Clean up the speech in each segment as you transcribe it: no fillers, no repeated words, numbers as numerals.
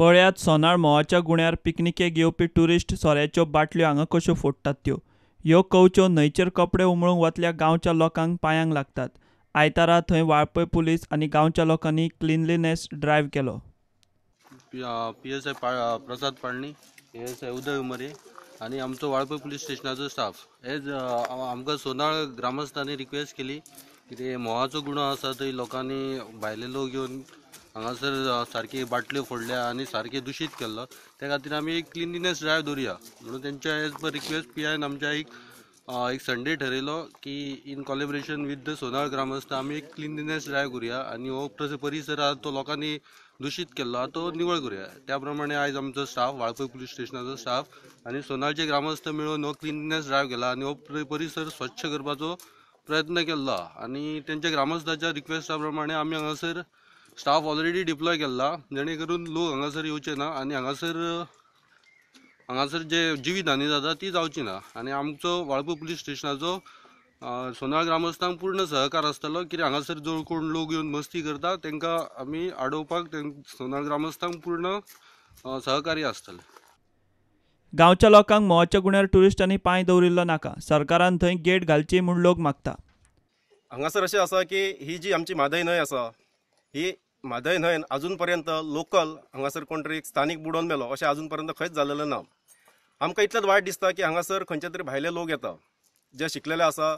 पळयात सोनाळ म्होंवाच्या गुण्यार पिकनिकेक येवपी ट्युरिस्ट सोऱ्याच्यो बाटल्यो हांगा कश्यो फोडटात त्यो. ह्यो कवच्यो न्हंयचेर कपडे उमळूंक वतल्या गांवच्या लोकांक पांयांक लागतात. आयतारा थंय वाळपय पुलीस आनी गांवच्या लोकांनी क्लिनलीनेस ड्रायव्ह केलो. PSI Prasad Palni, ASI Uday Umare आनी आमचो वाळपय पुलीस स्टेशनाचो स्टाफ एज आमकां सोनाळ ग्रामस्थांनी रिक्वेस्ट केली कितें म्होंवाचो गुणो आसा थंय लोकांनी भायले लोक येवन हांगासर सारकी बाटल्यो फोडल्या आनी सारकें दुशीत केल्लो. त्या खातीर आमी एक क्लिनलीनेस ड्रायव्ह दवरुया म्हणून तेंच्या एज पर रिक्वेस्ट PIन आमच्या एक संडे ठरयलो की in collaboration with the Sonal ग्रामस्थ आमी एक क्लिनलीनेस ड्रायव्ह करुया आनी हो परिसर आसा तो लोकांनी दुशीत केल्लो आसा तो निवळ करुया. त्या प्रमाणे आयज आमचो स्टाफ वाळपय पुलीस स्टेशनाचो स्टाफ आनी सोनाळचे ग्रामस्थ मेळून हो क्लिनलीनेस ड्रायव्ह केला आनी हो परिसर स्वच्छ करपाचो प्रयत्न केल्लो आनी तेंच्या ग्रामस्थाच्या रिक्वेस्टा प्रमाणे आमी हांगासर स्टाफ ऑलरेडी डिप्लॉय केल्ला जेणे करून लोक हांगासर येवचे ना आनी हांगासर जे जिवीत हानी जाता ती जावची ना. आनी आमचो वाळपय पुलीस स्टेशनाचो सोनाळ ग्रामस्थांक पूर्ण सहकार आसतलो कित्याक हांगासर जो कोण लोक येवन मस्ती करता तांकां आमी आडोवपाक सोनाळ ग्रामस्थांक पूर्ण सहकारी आसतले. गांवच्या लोकांक म्होंवाच्या गुण्यार ट्युरिस्टांनी पांय दवरिल्लो नाका. सरकारान थंय गेट घालची म्हूण लोक मागता. हांगासर अशें आसा की ही जी आमची म्हादय न्हंय आसा ही म्हादय न्हंयन अजून पर्यंत लोकल हांगासर कोण तरी स्थानीक बुडोवन मेलो अशें अजून पर्यंत खंयच जालेलें ना. आमकां इतलेंच वायट दिसता की हांगासर खंयचे तरी भायले लोक येता जे शिकलेले आसा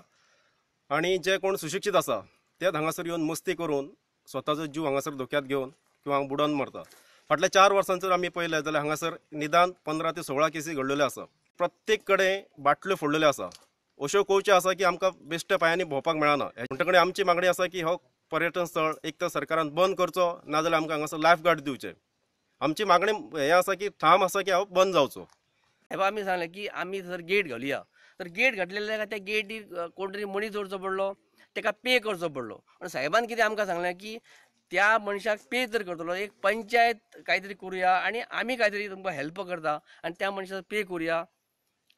आनी जे कोण सुशिक्षीत आसा तेच हांगासर येवन मस्ती करून स्वताचो जीव हांगासर धोक्यात घेवन किंवा बुडोवन मरता. फाटल्या 4 वर्सांत जर आमी पळयलें जाल्यार हांगासर निदान 15 ते 16 केसी घडलेल्यो आसा. प्रत्येक कडेन बाटल्यो फोडलेल्यो आसा. अश्यो कवच्यो आसा की आमकां बेश्ट्या पांयांनी भोंवपाक मेळना. म्हणटकच आमची मागणी आसा की हो पर्यटन स्थळ एक तर सरकारान बंद करचो नाजाल्यार आमकां हांगासर लायफ गार्ड दिवचे. आमची मागणी हें आसा की ठाम आसा की हो बंद जावचो. सायबा आमी सांगलें की आमी जर गेट घालुया तर गेट घातलेले त्या गेटीर कोण तरी मनीस दवरचो पडलो, ताका पे करचो पडलो. आनी सायबान कितें आमकां सांगलें की त्या मनशाक पे जर करतलो एक पंचायत कांय तरी करुया आनी आमी कांय तरी तुमकां हेल्प करता आनी त्या मनशाक पे करुया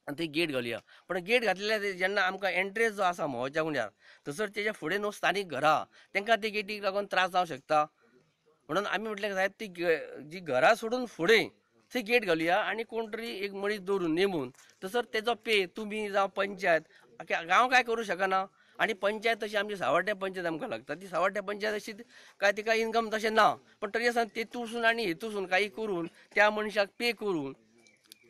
आनी थंय गेट घालुया. पण गेट घातलेले जेन्ना आमकां एंट्रन्स जो आसा म्होंवाच्या गुण्यार थंयसर तेज्या फुडें न्हू स्थानीक घरां तांकां ते गेटीक लागून त्रास जावंक शकता. म्हणून आमी म्हटलें साहेब ती जी घरां सोडून फुडें थंय गेट घालुया आनी कोण तरी एक मनीस दवरून नेमून तसर तेजो पे तुमी जावं पंचायत गांव काय करूं शकना. आनी पंचायत तशी आमची सावड्ड्या पंचायत आमकां लागता ती सावड्ड्या पंचायत अशी काय तिका इनकम तशें ना, पण तरी आसतना तेतूसून आनी हेतूसून काही करून त्या मनशाक पे करून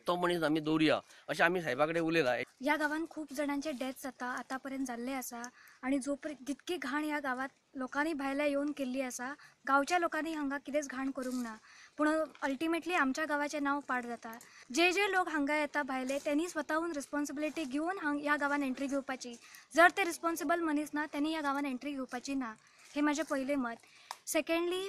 तो मनीस आमी दवरुया अशें आमी साहेबा कडेन उलयला. ह्या गांवांत खूब जाणांचे डेथ जाता आतापर्यंत जाल्ले आसा आनी जो पर्यंत जितकी घाण ह्या गांवांत लोकांनी भायल्या येवन केल्ली आसा गांवच्या लोकांनी हांगा कितेंच घाण करूंक ना, पूण अल्टिमेटली आमच्या गांवाचें नांव पाड जाता. जे जे लोक हांगा येता भायले त्यांनी स्वताहून रिस्पॉन्सिबिलिटी घेवन ह्या गांवांत एंट्री घेवपाची. जर ते रिस्पॉन्सिबल मनीस ना त्यांनी ह्या गांवांत एंट्री घेवपाची ना, हें म्हाजें पयलें मत. सेकेंडली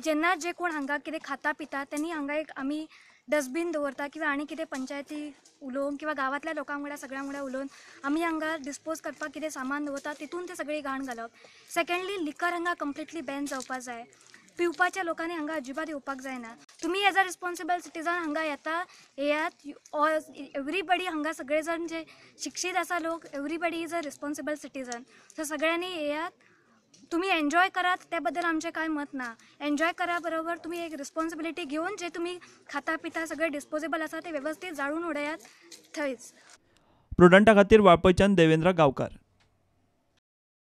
जेन्ना जे कोण हांगा कितें खाता पिता त्यांनी हांगा एक आमी डस्टबीन दवरता किंवा आनी कितें पंचायती उलोवन किंवा गांवांतल्या लोकां वांगडा सगळ्यां वांगडा उलोवन आमी हांगा डिस्पोज करपाक कितें सामान दवरता तितून ते सगळी घाण घालप. सेकेंडली लिकर हांगा कंप्लिटली बॅन जावपाक जाय. पिवपाच्या लोकांनी हांगा अजिबात येवपाक जायना. तुमी एज अ रिस्पॉन्सिबल सिटीजन हांगा येता येयात ऑल एवरीबडी हांगा सगळे जाण जे शिक्षीत आसा लोक everybody is a responsible citizen. So सगळ्यांनी येयात, तुमी एन्जॉय करात त्या बद्दल आमचें कांय मत ना. एन्जॉय करा बरोबर तुमी एक रिस्पॉन्सिबिलिटी घेवन जे तुमी खाता पिता सगळें डिस्पोजेबल आसा ते वेवस्थीत जाळून उडयात थंयच. प्रुडंटा खातीर वाळपयच्यान देवेंद्र गांवकार.